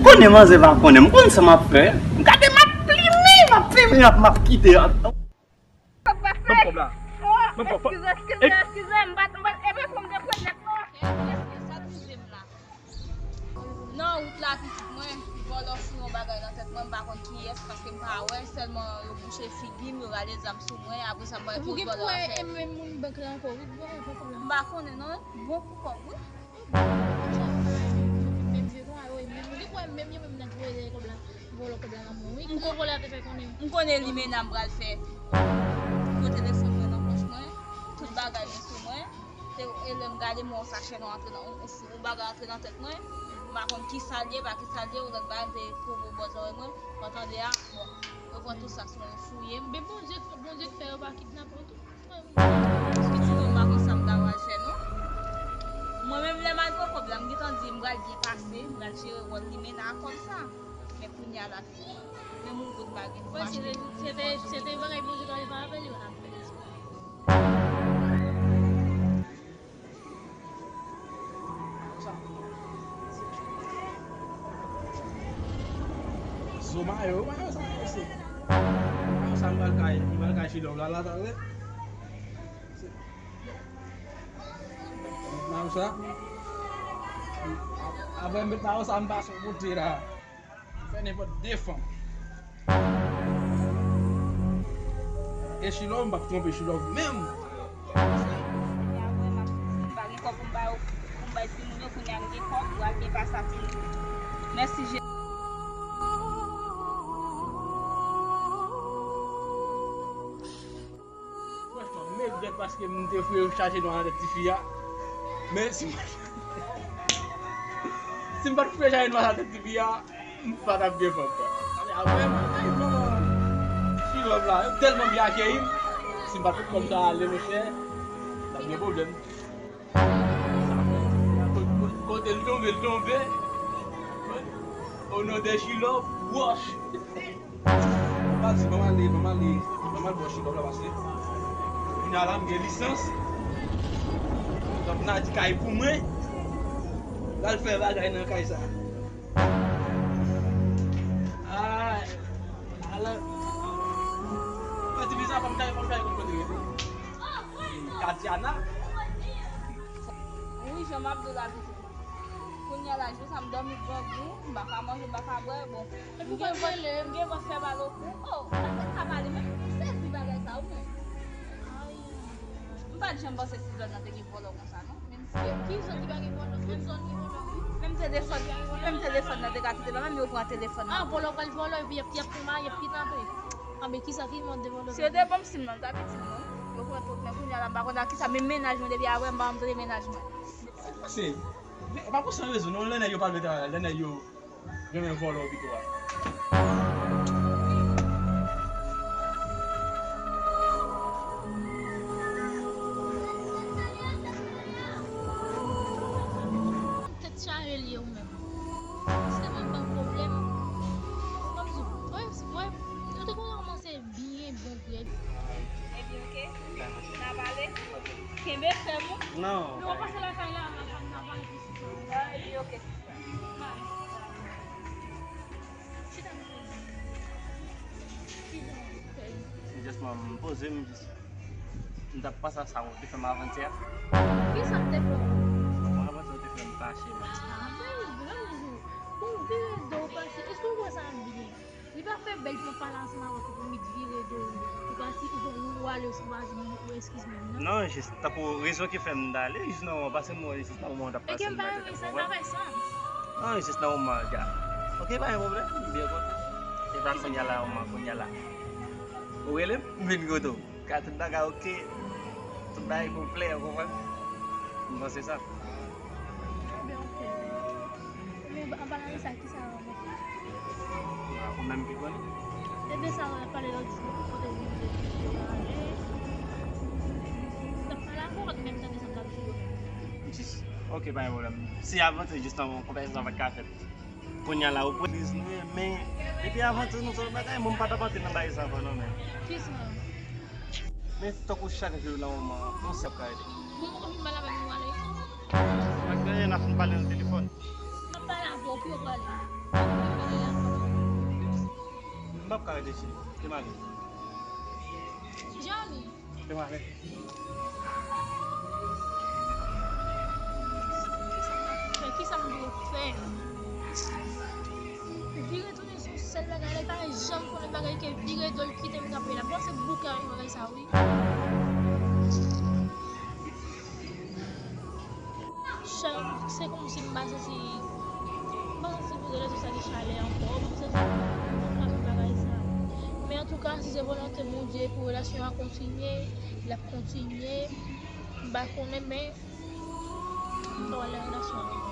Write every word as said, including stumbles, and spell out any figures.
Konnen manzè pa konnen, m konn sa m ap fè. Gade, m ap plimen, m ap plimen, m ap, m ap kite. Ban m kòb la. Ban m kòb. Eskize, eskize, eskize, m pa, m pa, e pa fò m te pran nèt non. Nan wout la, pitit mwen, vòlò foure yon bagay nan tèt mwen, m pa konn kiyès, paske m pa wè, sèlman yo bouche figi m, yo rale zam sou mwen, apre sa, m pa wè ki vòlò a fè. Pou ki pou wè e menm moun bank la ankò, wi, bon, bon kòb la. M pa konnen non, bon pou kòb, wi. Menm je kon a yo, e menm, ou gen pou wè menm yo menm nèg voye kòb la, vòlò kòb la nan men w, wi. Kòman vòlò a te fè konnen? M konnen limena m pral fè. Pran telefòn mwen nan pòch mwen, tout bagay mwen sou mwen. Te, e lè m gade, m wè yon sachè nwa antre nan, yon, yon, yon bagay antre nan tèt mwen. M pa konn ki sa l ye, pa ki sa l ye, yon lòt bagay, m te pwovo bò zòrèy mwen. Mwen tande a, bon, yo pran tout sa sou mwen, yo fouye m. Men Bondye, Bondye k fè yo pa kidnape w tou. Pitit, m pa konn sa m ta pral fè, non. Mwen menm, lè m al pran kòb la, m gentan di m pral byen pase, m pral jere wòl limena a kòm sa. Men kounye a la, menm yon goud pa gen pou m achte. Se te, se te bagay Bondye t ap fè avè l, yo t ap fè l. Zo mayo, mayo sa, mesye. Mayo sa, m pral kay, m pral kay Chilòv la, la, talè. Mayo sa. Apre m met mayo sa, m pase yon kote la. Fè nenpòt de fanm. E Chilòv, m p ap twonpe Chilòv menm. Kounye a vre, m ap soufri, m pa gen kòb pou m bay, pou m bay timoun yo, kounye a m gen kòb, m pral byen pase ak timoun yo. Mèsi, Jezi. Franchman, m regrèt paske m te foure chaje nwa nan tèt tifi a. Men si m, si m pa t foure chaje nwa nan tèt tifi a, m pa t ap gen fanm. Apre, ay, manman, Chilòv la, yo tèlman byen akeyi m. Si m pa t fout kòb sa ale, monchè, t ap gen pwoblèm. Kote l tonbe, l tonbe. O non de Chilòv, wòch. Ban m ale, ban m ale, ban m al bò Chilòv la pase. Kounye a la, m gen lisans. Donk, n a di kay pou mwen. L al fè bagay nan kay sa. Ay, ala. Mwen di, bizan, fò m kay, fò m kay konn kote rete. Katiana. Wi, jan m ap di w la, pitit. Kounye a la, jou sa m dòmi grangou, m pa ka manje, m pa ka bwè, bon. Epi m gen vant, m gen vant fè mal o kou. Oh, sa fè m ka pale, men m sezi bagay sa, wi, men. M pa t janm panse si zòn nan te gen vòlò konsa, non. Menm si. Ki zòn ki pa gen vòlò? Menm zòn gen vòlò, wi. Menm telefòn, menm telefòn nan te ka kite la, menm yo pran telefòn nan. Ah, vòlò pral vòlò, epi y ap, y ap fè mal, y ap kidnape. Ah, men kisa ki mòd de vòlò? Si yo te ban m sim nan, m ta pitit mwen. Yo pran tout, men kounye a la, m pa konn ak kisa, men mennaj mwen, depi apre, m pa janm tande mennaj mwen. Sa k pase? Men, e pa pou san rezon, non, lè nèg yo pa vle travay, lè nèg yo renmen vòlò pito a. Tèt chaje l ye ou menm. Se mwen ban pwoblèm. Ban m di w, wè, wè, nou te konn kòmanse byen bon vre. Ebyen, oke. N a pale. Kenbe fèm ou. Non. Lè w pase lakay la, n a pale plis. Ah, ebyen, oke. Bye. Chita m. M jis, mwen, m poze, m jis, m t ap panse a sa ou te fè m avantyè. Kisa m te fè w? Bon, avantyè ou te fè m fache, man. Ah, men, granmoun, ou vire do w pase. Èske w wè sa byen? Li pa fè bèl pou w pale ansanm avèk ou pou m vire do w, ou pati, ou, ou ale, ou swazi, ou eskiz mwen, non? Non, jis tankou rezon ki fè m t ale, jis nan moman, paske m wè jis nan moman w t ap pase m pa te konprann. Non, jis nan moman an, ja. Oke, pa gen pwoblèm, m byen kontan. E pa kounye a la, moman, kounye a la. Ou rele m, m vin kote w. Ka tout bagay oke, tout bagay konplè, ou konprann? M panse sa. Ebyen, oke. Ebyen, an palan de sa, kisa w ap fè? Ou menm ki konnen. E de sa w ap pale lòt jou, kote w vin de, kote w ale. N ap pale avè w, menm tande sa m t ap di yo. Jis, oke, pa gen pwoblèm. Si avanse jis nan konvèsasyon pa t ka fèt. Kounye a la, ou pran legliz nou ye, men depi avan ti nou sòt bagay, mwen m pa t ap antre nan bagay sa ankò non, men. Kisa? Men tankou chak jou nan moman, yon sèl ka ede. Bon, mwen konn fin pale avè nou ale. Pa gen anyen, n a fin pale nan telefòn. M ap pale avè w, pou yo pale. M p ap ka rete chili. Te m ale. Johnny, Te m ale. men kisa m dwe fè? Vire tounen sou sèl bagay la, li pa janm konnen bagay ke vire do l kite m kanpe la. Bon, se bouke avèk bagay sa wi. Chan, se kòmsi m pa santi, m pa santi pou rezo sa gen chalè ankò, m santi m pa fè bagay sa. Men antouka, si se volonte Bondye pou relasyon an kontinye, l ap kontinye. M pa konnen, men m pa wè lè relasyon an